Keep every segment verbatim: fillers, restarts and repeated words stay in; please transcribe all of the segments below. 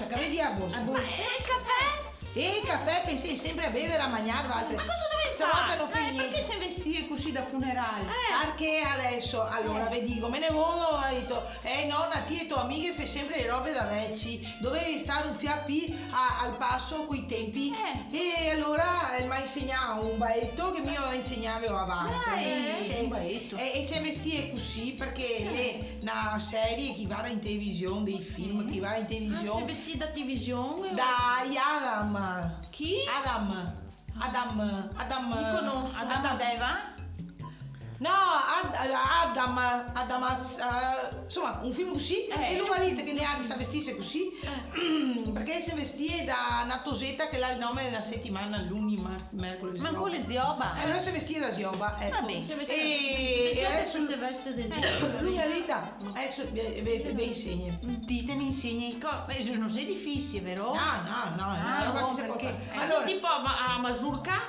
Capì? A borsa. A borsa. Ma, eh, el cafè? E el cafè, pensè senpre a bever, a magnar, valtri. Ma cosa dovemo far? Stavolta no fè gnente. Eh, parché se vestìe cusì da funeral? Eh. Parché deso, alora, ve digo, me nevodo ga dito, "Eh, nona, ti e to amighe fè senpre le robe da veci, dovevi star un fià pì a, al paso coi tenpi." Eh. E alora, eh, el m'à insegnà un baeto che mi go da insegnarvelo avanti. Dai! Sì. Un baeto. E, e se vestìe cusì parché l'è na serie che va in television, dei film che va in television. Ah, se vestì da television? Dai, Adam. Chi? Adam. Adam, Adam. Mi conoso. Adam ed Eva? No, Ad-, Adam, Adam, eh, insoma, un film cusì, eh, e lu m'à dito che ne ga da vestirse cusì, eh, parché se vestìe da na toseta che l'à el nome de na setimana, luni, mar-, mercoledì, ma ancora zioba. Eh, alora se vestìe da zioba, eco. Va ben. E, e deso se veste de zioba. Lu m'à dito, deso ve, ve, ve insegno. Ti te ne insegni co-, beh, no xe dificile, vero? No, no, no, xe na roba che se pol far. Ah, no, parché, eh. Alora, senti un po', ma, a mazurca?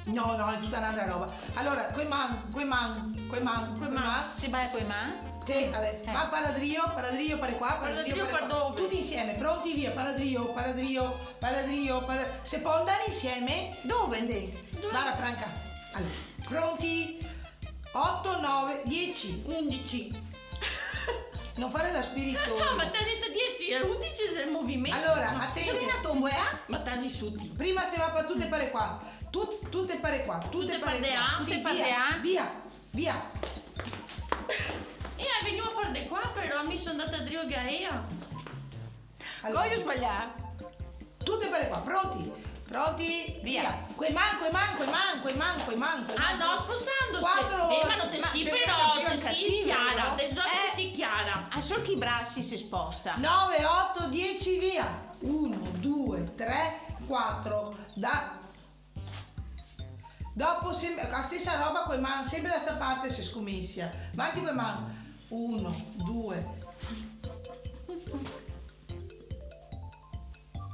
No, no, xe tuta n'altra roba. Alora, coi man, coi man, coi man, coi man. Coi man. Se bala coi man? Sì, deso. Eh. Ma paladrio, paladrio, par qua, paladrio, par qua. Paladrio par dove? Tuti insieme, pronti, via, paladrio, paladrio, paladrio, pada-, se pol ndar insieme? Dove ndemo? Dove? Varda, Franca. Alora, pronti? Oto, nove, diese. Undese. No far la spiritona. No, ma te ga dito diese, e undese xe el movimento. Alora, atenti. Xe na tombola? Ma tasi su ti. Prima se va par tute par qua. Tut-, tute par qua, tute par qua. Tute par de là? Sì, tute par de là? Via, via, via. E la xe vegnua par de qua, però mi so ndata drio gaea. Alora. Go sbalià. Tute par qua, pronti? Pronti? Via. Via. Coi man, coi man, coi man, coi man, coi man, coi man. Ah, no, spostandose. Quatro volte. Eh, ma no te si, però, te si ciara, te, te si ciara. Ah, solo che i brasi se sposta. Nove, oto, diese, via. Uno, due, tre, quatro. Da Dopo sem-, la stesa roba coi man, senpre da sta parte se scominsia. Vanti coi man. Uno, due.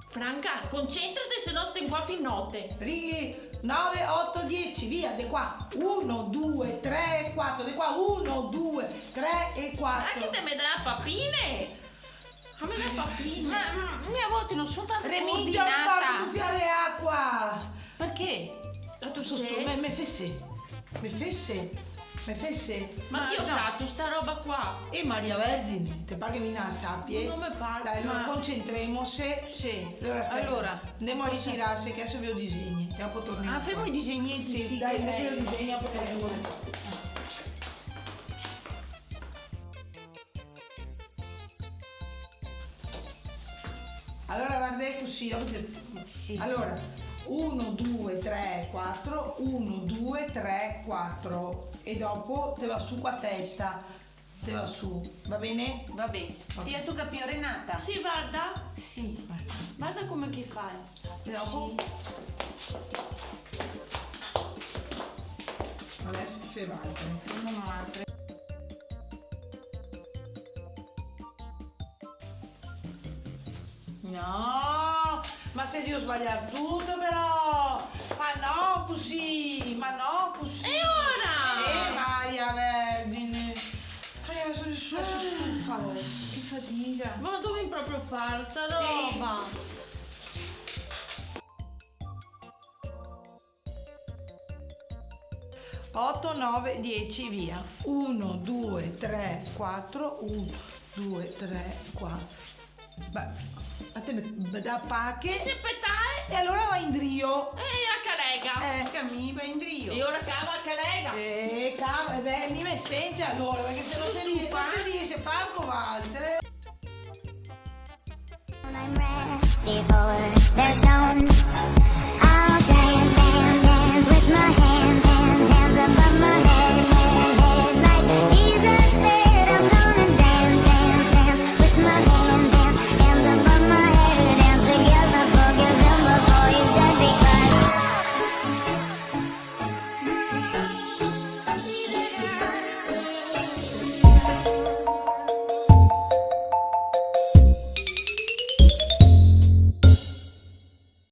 Franca, concentrate, se no stem qua fin note. Ri-, nove, oto, diese, via, de qua. Uno, due, tre, quatro, de qua. Uno, due, tre e quatro. Ma che te me dà papine? Ma me dà papine. Ma, mm, mi a volte no so tanto coordinata. Remigio, porta un fià de acua. Parché? La to sese? Me, me fese. Me fese. Me fese. Ma ti, no. Sa, tu sta roba qua. E Maria Vergine, te par che mi no la sapia? No me par. Dai, alora, concentremose. Sì. Alora, ndemo a ritirarse, che deso ve lo disegno, e dopo tornemo qua. Ah, femo i disegni, sì, sì, dai, che xe mejo. Deso ve lo disegno, dopo tornemo qua. Alora, varda cusì, dopo te... Sì. Alora, uno, due, tre, quatro, uno, due, tre, quatro. E dopo te va su co la testa, te va su, va ben? Va ben. Ok. Ti, toca a ti, Renata. Sì, varda. Sì. Vai. Varda come che fa. E dopo? Sì. Deso te fa valtri. Femo valtri. No, ma se drio sbaliar tuto, però! Ma no cusì, ma no cusì! E ora? Eh, Maria Vergine! Maria, so, so, so stufa deso. Che fadiga. Ma dovemo proprio far sta roba? Sì. Oto, nove, diese, via. Uno, due, tre, quatro, uno, due, tre, quatro. Beh, a te me, me dà pache. E se petae? E alora va indrio. E la carega. Eh, che mi va indrio. E ora cava la carega. Eh, cava, eh, beh, mi me sente alora, parché se no se rie-, no se riese a far co valtre. I'm ready for the storm.